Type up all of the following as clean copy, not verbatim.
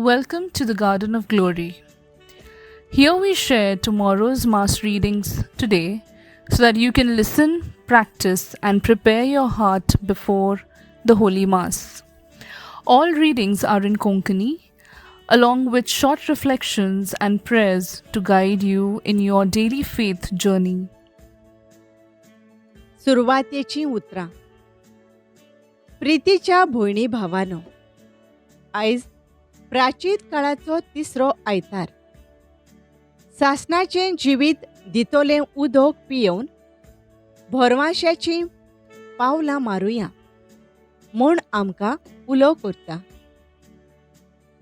Welcome to the Garden of Glory. Here we share tomorrow's Mass readings today so that you can listen, practice, and prepare your heart before the Holy Mass. All readings are in Konkani, along with short reflections and prayers to guide you in your daily faith journey. सुरवातेचीं उतरां. प्रितीच्या भयणी भावानो, आयज प्राचीत काळाचो तिसरो आयतार. सासणाचें जिवीत दितोलें उदक पियोवन भरवांशाचीं पावलां मारुया म्हूण आमकां उलो करता.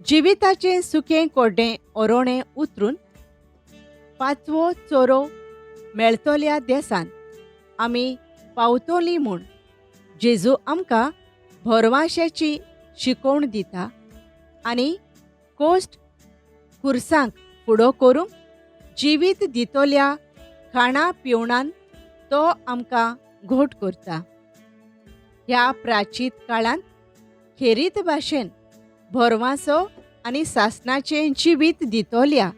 जिविताचें सुकें कोड्डें ओरोणें उतरून पांचवो चोरो मेळतल्या देसान आमी पावतोलीं म्हूण जेजू आमकां भरवांशाची शिकोवण दिता आनी कोश्ट खुर्सांक फुडो करूंक जिवीत दितोल्या खाणा पिवणान तो आमकां घोट करता. ह्या प्राचीत काळांत खेरीत भाशेन भरवांसो आनी सासणाचें जिवीत दितोल्या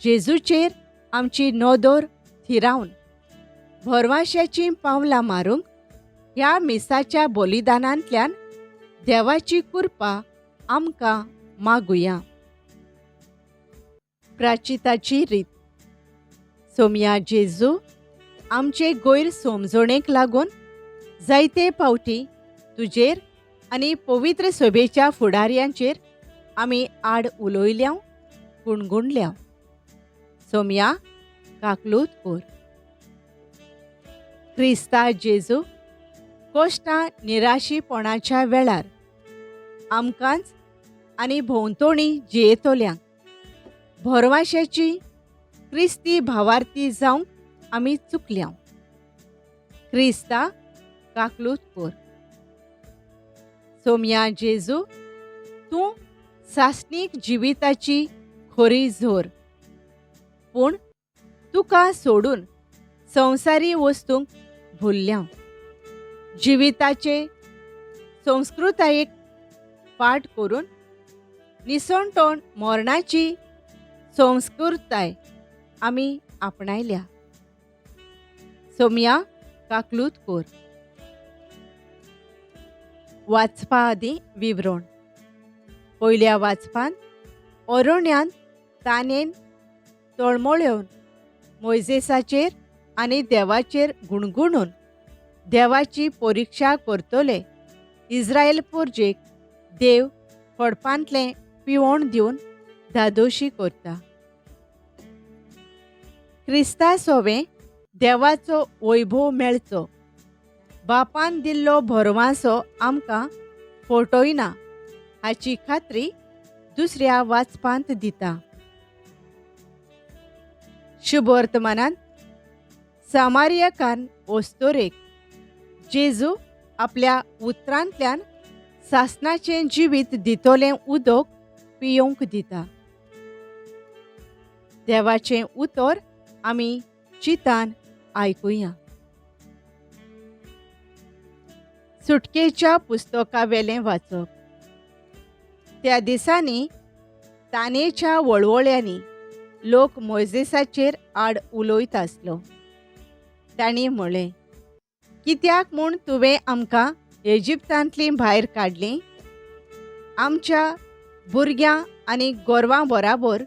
जेजूचेर आमची नदर थिरावन भरवांशाचीं पावलां मारूंक ह्या मिसाच्या बलिदानांतल्यान देवाची कृपा आमकां मागुया. प्राचिताची रीत. सोमया जेजू, आमचे गैर समजणेक लागून जायते फावटी तुजेर आनी पवित्र सभेच्या फुडाऱ्यांचेर आमी आड उलयल्या, गुणगुणल्या. सोमया, काकलूत कोर. क्रिस्ता जेजू, कश्टां निराशीपणाच्या वेळार आमकांच आनी भोंवतणी जियेतल्यांक भरवांशाची क्रिस्ती भावार्थी जावंक आमी चुकल्या. क्रिस्ता, काकलूत कोर. सोमया जेजू, तूं सासणीक जिविताची खरी झोर, पूण तुका सोडून संवसारी वस्तूंक भुल्ल्या. जिविताचे संस्कृतायेक पाठ करून निसणटोण मरणाची संस्कृताय आमी आपणायल्या. सोमया, काकलूत कोर. वाचपा आदीं विवरण. पयल्या वाचपान ओरोण्यान तानेन तळमळेवन मोयजेसाचेर आनी देवाचेर गुणगुणून देवाची परिक्षा करतले इस्रायल पोरजेक देव खडपांतलें पिवण दिवन धादोशी करता. क्रिस्ता सोवें देवाचो वैभव मेळचो, बापान दिल्लो भरवांसो आमकां फटयना हाची खात्री दुसऱ्या वाचपांत दिता. शुभवर्तमानान सामारियकान ओस्तोरेक जेजू आपल्या उतरांतल्यान सासणाचें जिवीत दितोलें उदक पियोवंक दिता. देवाचें उतर आमी चितान आयकुया. सुटकेच्या पुस्तकावेलें वाचप. त्या दिसांनी तानेच्या वळवळ्यांनी लोक मोयजेसाचेर आड उलयत आसलो. तांणी म्हळें, कित्याक म्हूण तुवें आमकां इजिप्तांतलीं भायर काडलीं? आमच्या भुरग्यां आनी गोरवां बराबर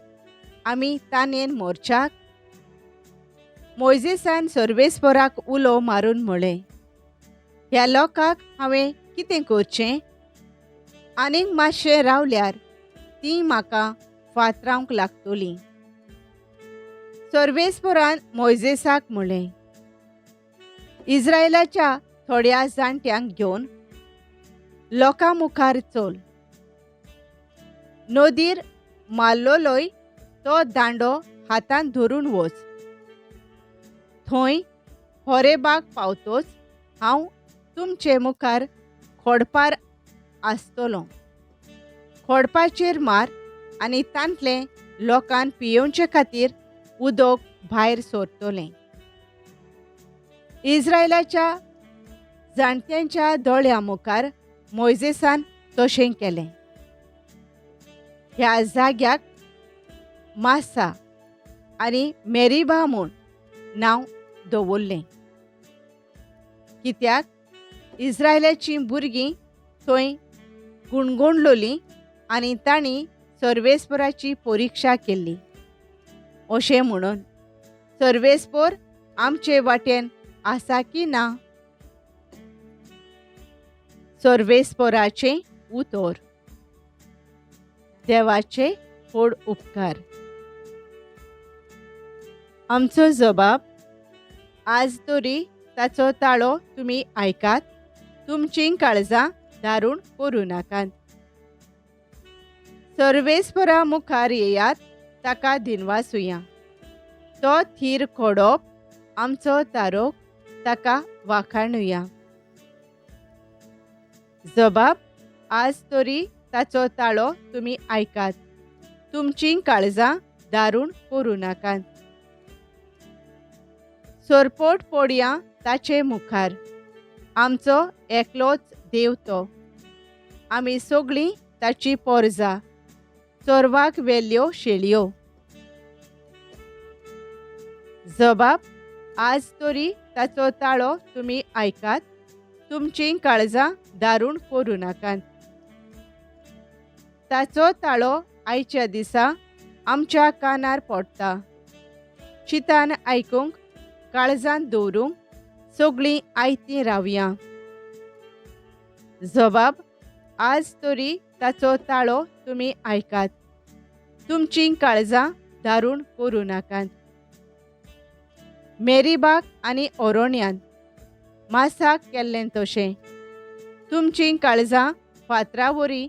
आमी तानेन मोरच्याक. मोयजेसान सर्वेस्पराक उलो मारून म्हळें, ह्या लोकांक हांवें कितें करचें? आनीक मातशें रावल्यार तीं म्हाका फातरावंक लागतलीं. सर्वेस्परान मोयजेसाक म्हळें, इस्रायलाच्या थोड्या जाणट्यांक घेवन लोकां मुखार चल. नदीर मारलोलोय तो दांडो हातांत धरून वच. थंय होरेबाक पावतोच हांव तुमचे मुखार खोडपार आसतलो. खोडपाचेर मार आनी तांतलें लोकांक पियेवचे खातीर उदक भायर सरतलें. इस्रायलाच्या जाणट्यांच्या दोळ्यां मुखार मोयजेसान तशें केलें. ह्या जाग्याक मासा आनी मेरिबा म्हूण नांव दवरलें, कित्याक इस्रायलाचीं भुरगीं थंय गुणगुणलोलीं आनी तांणी सर्वेस्पराची परिक्षा केल्ली, अशें म्हणून सर्वेस्पर आमचे वाटेन आसा की ना. सर्वेस्पराचें उतर. देवाचे व्हड उपकार. आमचो जबाब: आज तरी ताचो ताळो तुमी आयकात, तुमचीं काळजां दारूण करूं नाकात. सर्वेस्परा मुखार येयात, ताका दिनवासुया. तो थीर खोडोप आमचो तारोक, ताका वाखाणुया. जबाब: आज तरी ताचो ताळो तुमी आयकात, तुमचीं काळजां दारूण करूं नाकात. सरपोट पडया ताचे मुखार, आमचो एकलोच देव तो. आमी सगळीं ताची पोरजा, चोरवाक व्हेल्ल्यो शेळयो. जबाब: आज तरी ताचो ताळो तुमी आयकात, तुमचीं काळजां दारूण करूं नाकात. ताचो ताळो आयच्या दिसा आमच्या कानार पडटा. चिंतान आयकूंक, काळजांत दवरूंक सगळीं आयतीं रावया. जबाब: आज तरी ताचो ताळो तुमी आयकात, तुमचीं काळजां दारूण करूं नाकात. मेरीबाक आनी ओरोण्यांत मासाक केल्लें तशें तुमचीं काळजां फातरा वरी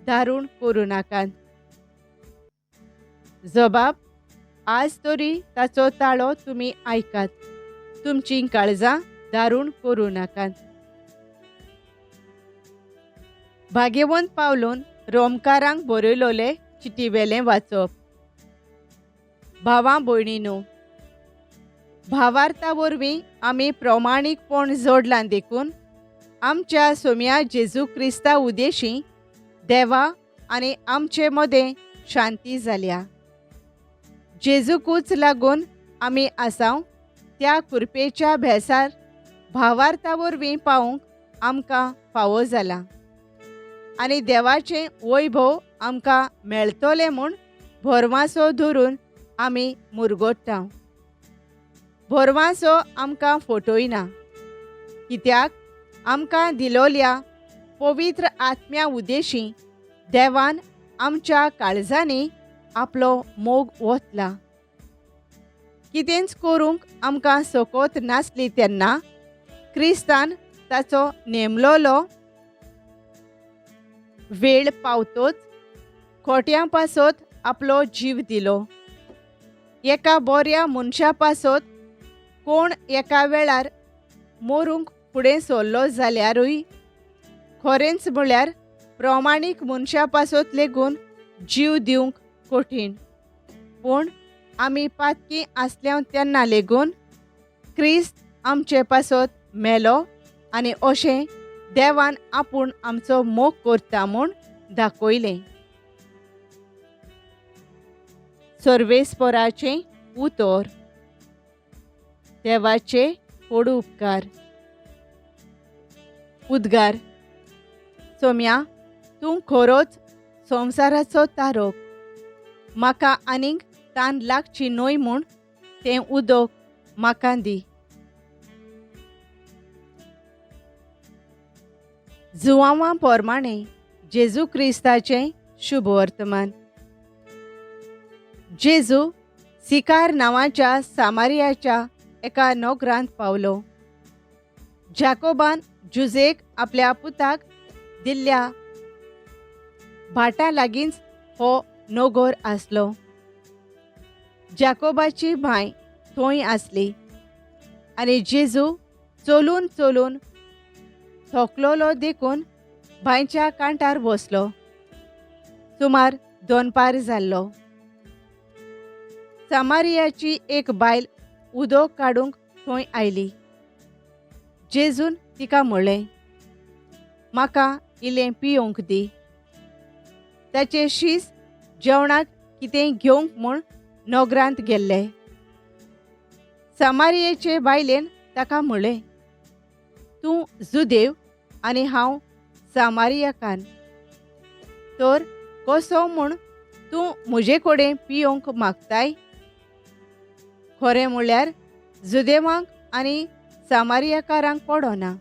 दारूण करूं नाकात. जबाब: आज तरी ताचो ताळो तुमी आयकात, तुमचीं काळजां दारूण करूं नाकात. भाग्यवंत पावलून रोमकारांक बरयलोले चिटीवेलें वाचप. भावां भयणीनू, भावार्था वरवीं आमी प्रमाणीकपण जोडलां देखून आमच्या सोम्या जेजू क्रिस्ता उदेशी देवा आनी आमचे मदें शांती जाल्या. जेजूकूच लागून आमी आसाव त्या कुरपेच्या भेसार भावार्था वरवीं पावूंक आमकां फावो जाला आनी देवाचें वैभव आमकां मेळटलें म्हूण भरवासो धरून आमी मुरगोट्टा. भरवासो आमकां फटयना, कित्याक आमकां दिलोल्या पवित्र आत्म्या उदेशी देवान आमच्या काळजांनी आपलो मोग ओतला. कितेंच करूंक आमकां सकत नासली तेन्ना क्रिस्तान ताचो नेमलोलो वेळ पावतोच खोट्यां पासत आपलो जीव दिलो. एका बऱ्या मनशा पासत कोण एका वेळार मरूंक फुडें सरलो जाल्यारूय खरेंच म्हळ्यार प्रमाणीक मनशा पासत लेगून जीव दिवंक कठीण. पूण आमी पातकी आसल्या तेन्ना लेगून क्रिस्त आमचे पासत मेलो आनी अशें देवान आपूण आमचो मोग करता म्हूण दाखयलें. सर्वेस्पराचें उतर. देवाचे व्हड उपकार. उद्गार. सोम्या, तूं खरोच संवसाराचो तारक. म्हाका आनीक तान लागची न्हय म्हूण तें उदक म्हाका दी. जुवांवा प्रमाणे जेजू क्रिस्ताचें शुभ वर्तमान. जेजू सिकार नांवाच्या सामारियाच्या एका नगरांत पावलो. जाकोबान जुजेक आपल्या पुताक दिल्ल्या भाटा लागींच हो नगर आसलो. जाकोबाची बांय थंय आसली आनी जेजू चलून चलून थकलोलो देखून बांयच्या कांठार बसलो. सुमार दनपार जाल्लो. सामारियाची एक बायल उदक काडूंक थंय आयली. जेजून तिका म्हणलें, म्हाका इल्लें पियोवंक दी. ताचे शीस जेवणाक कितें घेवंक म्हूण नगरांत गेल्ले. सामारियेचे बायलेन ताका म्हळें, तूं जुदेव आनी हांव सामारियाकान, तर कसो म्हूण तूं म्हजे कडेन पियोवंक मागताय? खरें म्हळ्यार जुदेवांक आनी सामारियाकारांक पडना.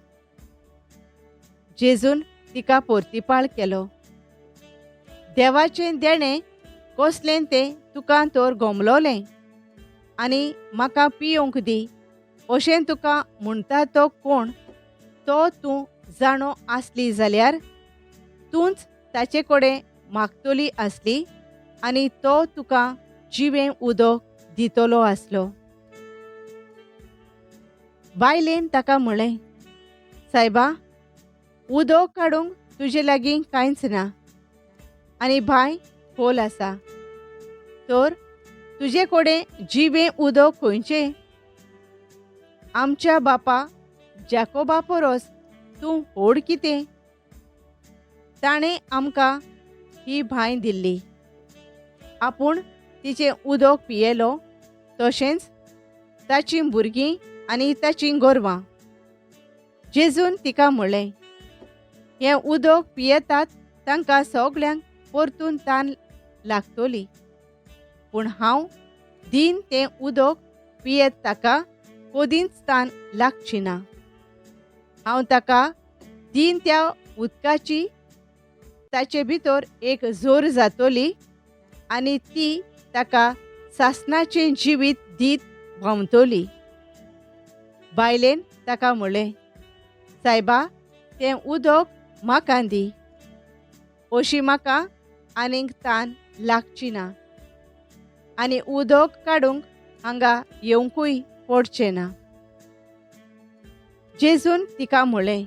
जेजून तिका पोर्तिपाळ केलो, देवाचें देणें कसलें तें तुका तर गोमलोलें आनी म्हाका पियोवंक दी अशें तुका म्हणटा तो कोण तो तूं जाणो आसली जाल्यार तूंच ताचे कडेन मागतली आसली आनी तो तुका जिवें उदक दितलो आसलो. बायलेन ताका म्हळें, सायबा, उदक काडूंक तुजे लागीं कांयच ना आनी बांय खोल आसा, तर तुजे कडेन जिवें उदक खंयचें? आमच्या बापा जाकोबा परस तूं व्हड कितें? ताणें आमकां ही बांय दिल्ली. आपूण तिचें उदक पियेलो, तशेंच ताचीं भुरगीं आनी ताचीं गोरवां. जेजून तिका म्हळें, हें उदक पियेतात तांकां सगळ्यांक परतून तान लागतली, पूण हांव दीन तें उदक पियेत ताका कदींच तान लागची ना. हांव ताका दीन त्या उदकाची ताचे भितर एक जोर जातली आनी ती ताका सासणाचें जिवीत दीत भोंवतली. बायलेन ताका म्हळें, सायबा, तें उदक म्हाका दी, अशी म्हाका आनीक तान लागची ना आनी उदक काडूंक हांगा येवंकूय पडचें ना. जेजून तिका म्हळें,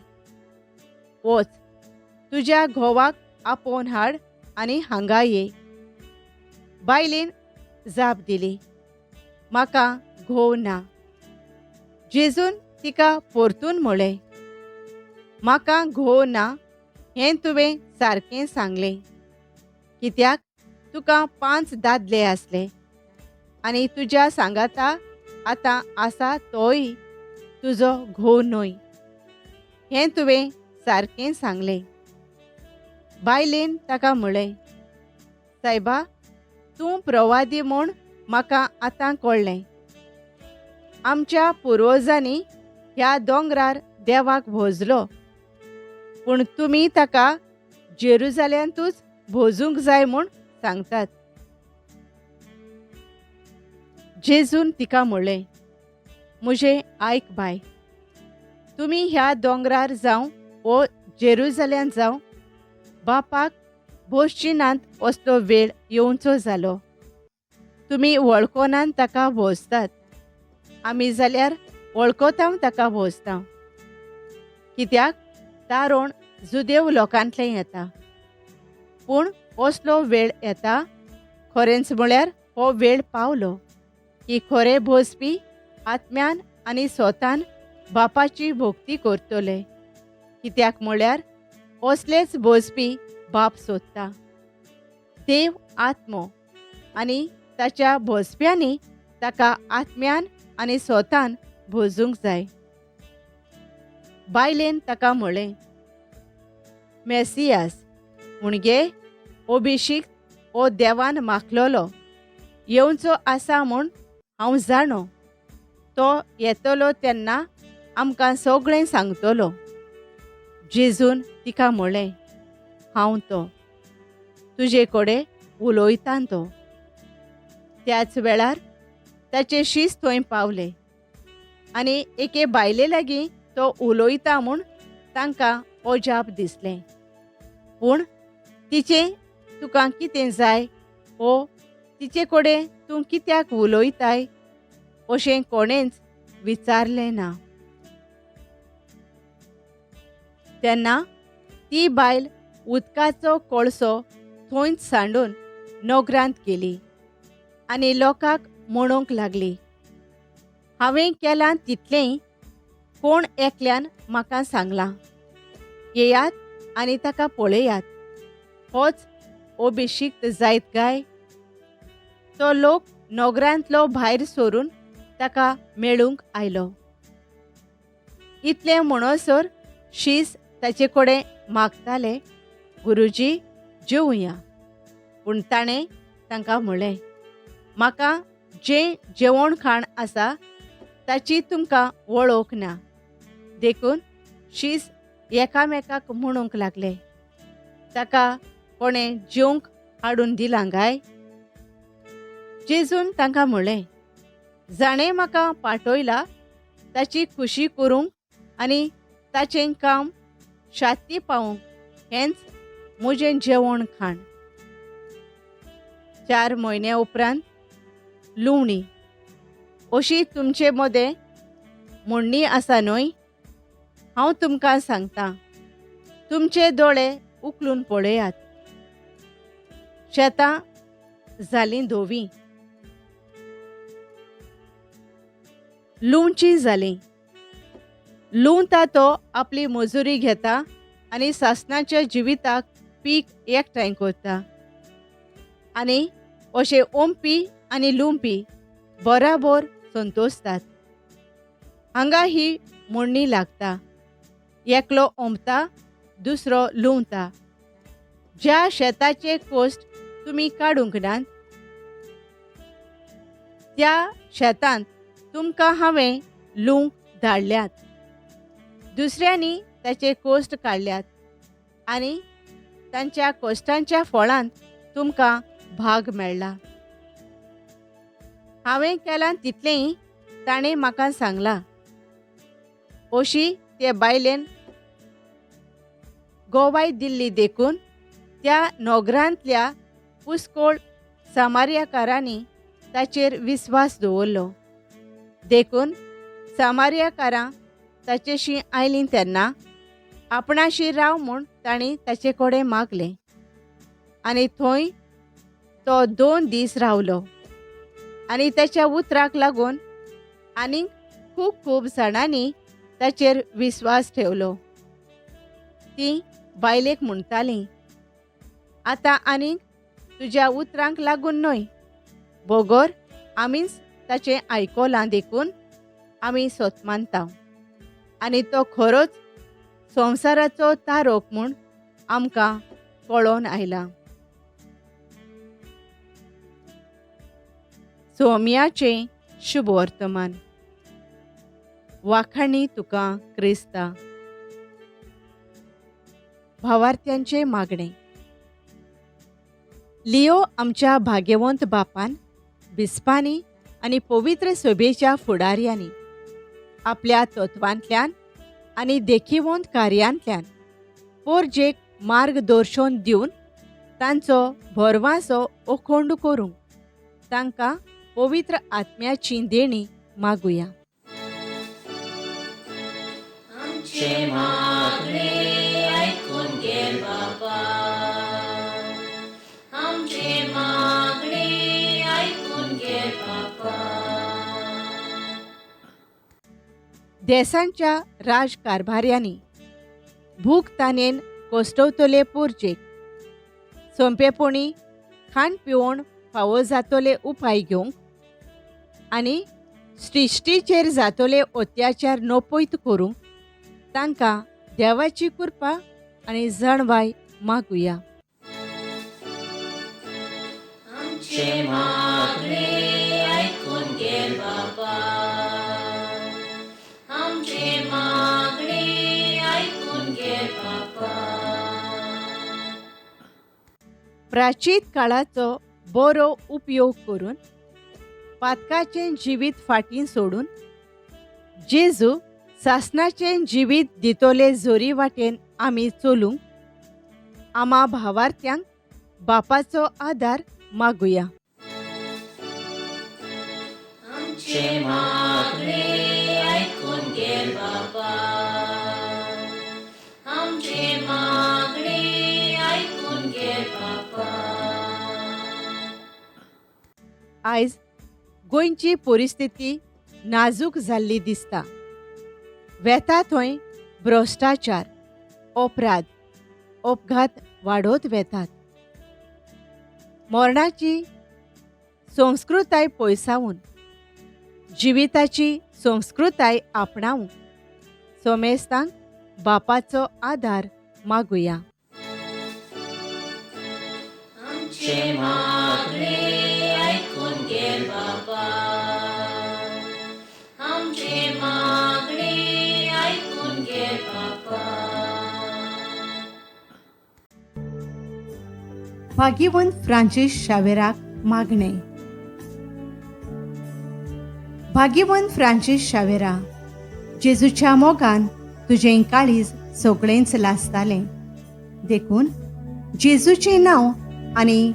वच, तुज्या घोवाक आपोवन हाड आनी हांगा ये. बायलेन जाप दिली, म्हाका घोव ना. जेजून तिका परतून म्हळें, म्हाका घोव ना हें तुवें सारकें सांगलें, कित्याक तुका 5 दादले आसले आनी तुज्या सांगाता आतां आसा तोय तुजो घोव न्हय, हें तुवें सारकें सांगलें. बायलेन ताका म्हळें, सायबा, तूं प्रवादी म्हूण म्हाका आतां कळ्ळें. आमच्या पुर्वजांनी ह्या दोंगरार देवाक भोजलो, पूण तुमी ताका जेरुजाल्यांतूच भोजूंक जाय म्हूण सांगतात. जेजून तिका म्हळें, म्हजें आयक बाय, तुमी ह्या दोंगरार जावं वो जेरुजाल्यांत जावं बापाक भोजची नात असलो वेळ येवचो जालो. तुमी वळखनान ताका भोजतात, आमी जाल्यार वळखतांव ताका भोजता, कित्याक तारोण जुदेव लोकांतलें येता. पूण असलो वेळ येता, खरेंच म्हळ्यार हो वेळ पावलो की खरें भोजपी आत्म्यान आनी स्वतान बापाची भक्ती करतले, कित्याक म्हळ्यार असलेच भोजपी बाप सोदता. देव आत्मो आनी ताच्या भोजप्यांनी ताका आत्म्यान आनी स्वतान भोजूंक जाय. बायलेन ताका म्हळें, मेसियास म्हणजे अभिषिक्त ओ देवान माखलोलो येवचो आसा म्हूण हांव जाणो. तो येतलो तेन्ना आमकां सगळें सांगतलो. जेजून तिका म्हळें, हांव तो तुजे कडेन उलयता तो. त्याच वेळार ताचे शीस थंय पावले आनी एके बायले लागीं तो उलयता म्हूण तांकां अजाप दिसलें. पूण तिचें तुका कितें जाय ओ तिचे कडेन तूं कित्याक उलयताय अशें कोणेंच विचारलें ना. तेन्ना ती बायल उदकाचो कळसो थंयच सांडून नगरांत गेली आनी लोकांक म्हणूंक लागली, हांवें केलां तितलेंय कोण एकल्यान म्हाका सांगलां, येयात आनी ताका पळयात, होच अभिशिक्त जायत काय? तो लोक नगरांतलो भायर सरून ताका मेळूंक आयलो. इतलें म्हणसर शीस ताचे कडेन मागताले, गुरुजी जेवया. पूण ताणें तांकां म्हणलें, म्हाका जें जेवण खाण आसा ताची तुमकां वळख ना. देखून शीस एकामेकाक म्हणूंक लागले, ताका कोणें जेवंक हाडून दिलां काय? जेजून तांकां म्हणलें, जाणें म्हाका पाठयला ताची खुशी करूंक आनी ताचें काम शाती पावोवंक हेंच म्हजें जेवण खाण. 4 म्हयन्या उपरांत लुवणी अशी तुमचे मदें म्हणणी आसा न्हय? हांव तुमकां सांगता, तुमचे दोळे उखलून पळयात, शेतां जालीं धवीं, लुवचीं जालीं. लुवता तो आपली मजुरी घेता आनी सासणाच्या जिविताक पीक एकठांय करता. आनी अशे ओंपी आनी लुंपी बराबर संतोषतात. हांगा ही म्हणणी लागता, एकलो ओंपता दुसरो लुंवता. ज्या शेताचे कोश्ट तुमी काडूंक नात त्या शेतांत तुमकां हांवें लुवंक धाडल्यात. दुसऱ्यांनी ताचे कोश्ट काडल्यात आनी तांच्या कोश्टांच्या फळांत तुमकां भाग मेळ्ळा. हांवें केलां तितलेंय ताणें म्हाका सांगलां. अशी ते बायलेन गोवाय दिल्ली देखून त्या नगरांतल्या पुस्कोळ सामार्याकारांनी ताचेर विस्वास दवरलो. देखून सामार्याकारां ताचेशी आयलीं तेन्ना आपणाशी राव म्हूण तांणी ताचे कडेन मागलें आनी थंय तो 2 दीस रावलो. आनी ताच्या उतराक लागून आनीक खूब खूब जाणांनी ताचेर विस्वास ठेवलो. ती बायलेक म्हणटाली, आतां आनीक तुज्या उतरांक लागून न्हय, बगर आमीच ताचें आयकलां देखून आमी सत मानता आनी तो खरोच संवसाराचो तारोक म्हूण आमकां कळोन आयला. सोम्याचें शुभवर्तमान. वाखाणी तुका क्रिस्ता. भावार्थ्यांचे मागणे. लियो आमच्या भाग्यवंत बापान, बिस्पांनी आनी पवित्र सभेच्या फुडाऱ्यांनी आपल्या तत्वांतल्यान आनी देखिवंत कार्यांतल्यान पोरजेक मार्गदर्शन दिवन तांचो भरवासो अखंड करूंक तांकां पवित्र आत्म्याची देणी मागुया. आमचें मागणें आयकून घे बाबा, आमचें मागणें आयकून घे बाबा. देसांच्या राजकारभाऱ्यांनी भूक तानेन कोश्टवतले पोरजेक सोंपेपणी खाण पिवण फावो जातले उपाय घेवंक आनी सृश्टीचेर जातले अत्याचार नपयत करूंक तांकां देवाची कृपा आनी जाणवाय मागुया. आमचें मागणें आयकून घे बाबा, आमचें मागणें आयकून घे बाबा. प्राचीन काळाचो बरो उपयोग करून पातकाचें जिवीत फाटीं सोडून जेजू सासणाचें जिवीत दितले जोरी वाटेन आमी चलूंक आमा भावार्थ्यांक बापाचो आदार मागुया. आमचें मागणें आयकून घे बाबा, आमचें मागणें आयकून घे बाबा. आयज गोंयची परिस्थिती नाजूक जाल्ली दिसता. वेता थंय भ्रश्टाचार, अपराध, अपघात वाडत वेतात. मरणाची संस्कृताय पयसावन जिविताची संस्कृताय आपणावंक सोमेस्तांक बापाचो आदार मागुया. आमचें मागणें आयकून घे बापा, आमचें मागणें आयकून घे बापा. भाग्यवंत फ्रांसीस शावेराक मागणें. भाग्यवंत फ्रांसीस शावेरा, जेजूच्या मोगान तुजें काळीज सगळेंच लासतालें, देखून जेजूचें नांव आनी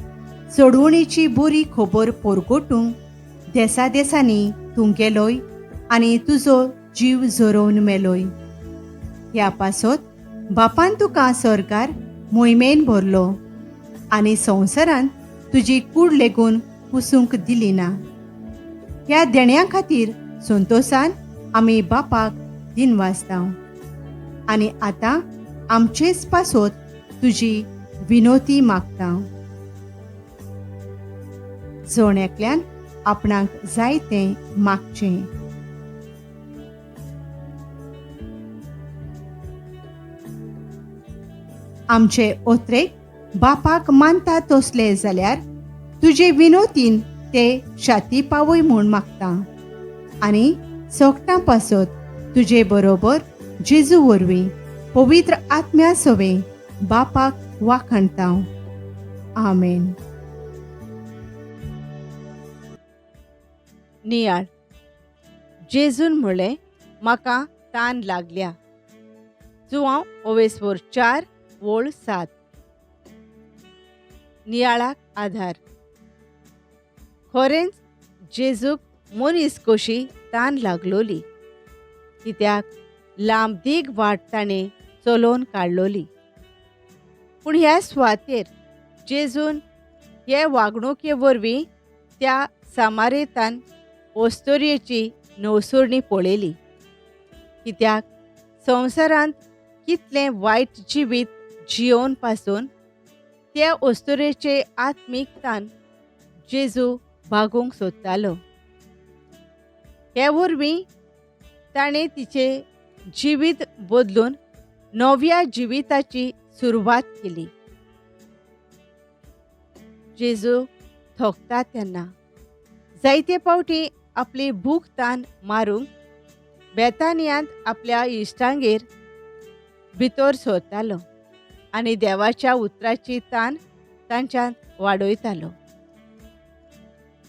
सोडवणीची बरी खबर पोरगोटूंक देसा देसांनी तूं गेलोय आनी तुजो जीव झरोवन मेलोय. ह्या पासत बापान तुका सरकार मोहिमेन भरलो आनी संवसारांत तुजी कूड लेगून कुसूंक दिली ना. ह्या देण्या खातीर संतोशान आमी बापाक दिनवासता आनी आतां आमचेच पासत तुजी विनोती मागता. जण एकल्यान आपणाक जाय तें मागचें. आमचे ओत्रेक बापाक मानता तसले जाल्यार तुजे विनोतीन ते शाती पावय म्हूण मागता आनी सोगटां पासत तुजे बरोबर जेजू वरवीं पवित्र आत्म्या सवें बापाक वाखाणता. आमेन. नियाळ. जेजून म्हणलें, म्हाका तान लागल्या. जुवांव ओवेसवोर 4:7. नियाळाक आधार. खरेंच जेजूक मनीस कशी तान लागलोली, कित्याक लांब दीग वाट ताणें चलोवन काडलोली. पूण ह्या सुवातेर जेजून हे वागणुके वरवीं त्या सामारेतान ओस्तोरयेची नवसुरणी पळयली, कित्याक संवसारांत कितलें वायट जिवीत जियोवन पासून त्या ओस्तोरेचे आत्मीक तान जेजू भागोवंक सोदतालो. हे वरवीं ताणें तिचें जिवीत बदलून नव्या जिविताची सुरवात केली. जेजू थकता तेन्ना जायते फावटी आपली भूक तान मारूंक बेतानियांत आपल्या इश्टांगेर भितर सरतालो आनी देवाच्या उतराची तान तांच्यांत वाडयतालो.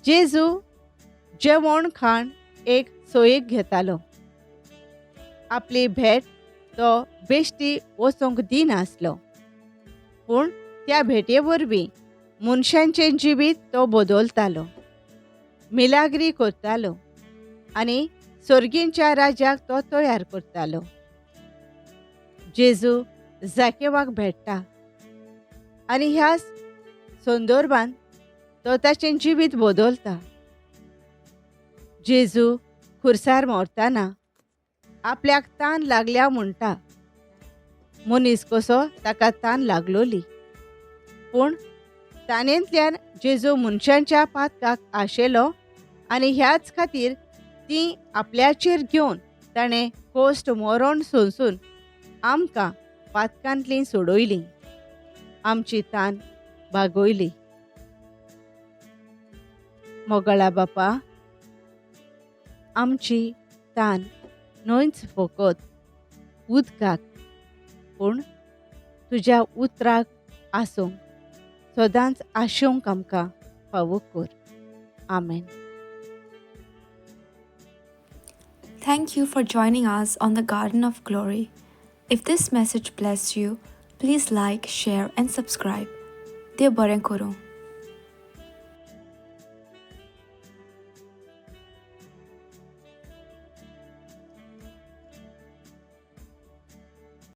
जेजू जेवण खाण एक सोयेक घेतालो. आपली भेट तो बेश्टी वचूंक दिनासलो, पूण त्या भेटे वरवीं मनशांचें जिवीत तो बदलतालो, मिलाग्री करतालो आनी सर्गींच्या राज्याक तो तयार करतालो. जेजू जाकेवाक भेट्टा आनी ह्या संदर्भान तो ताचें जिवीत बदलता. जेजू खुर्सार मरतना आपल्याक तान लागल्या म्हणटा. मनीस कसो ताका तान लागलोली, पूण तानेंतल्यान जेजू मनशांच्या पातकाक आशेलो आनी ह्याच खातीर ती आपल्याचेर घेवन ताणें कोश्ट मरण सोंसून आमकां पातकांतली सोडयली, आमची तान भागयली. मोगळा बापा, आमची तान न्हयच फकत उदकाक, पूण तुज्या उतराक आसूंक सदांच आशोवंक आमकां फावो कर. आमेन. Thank you for joining us on the Garden of Glory. If this message blessed you, please like, share and subscribe. Dev बरें करूं.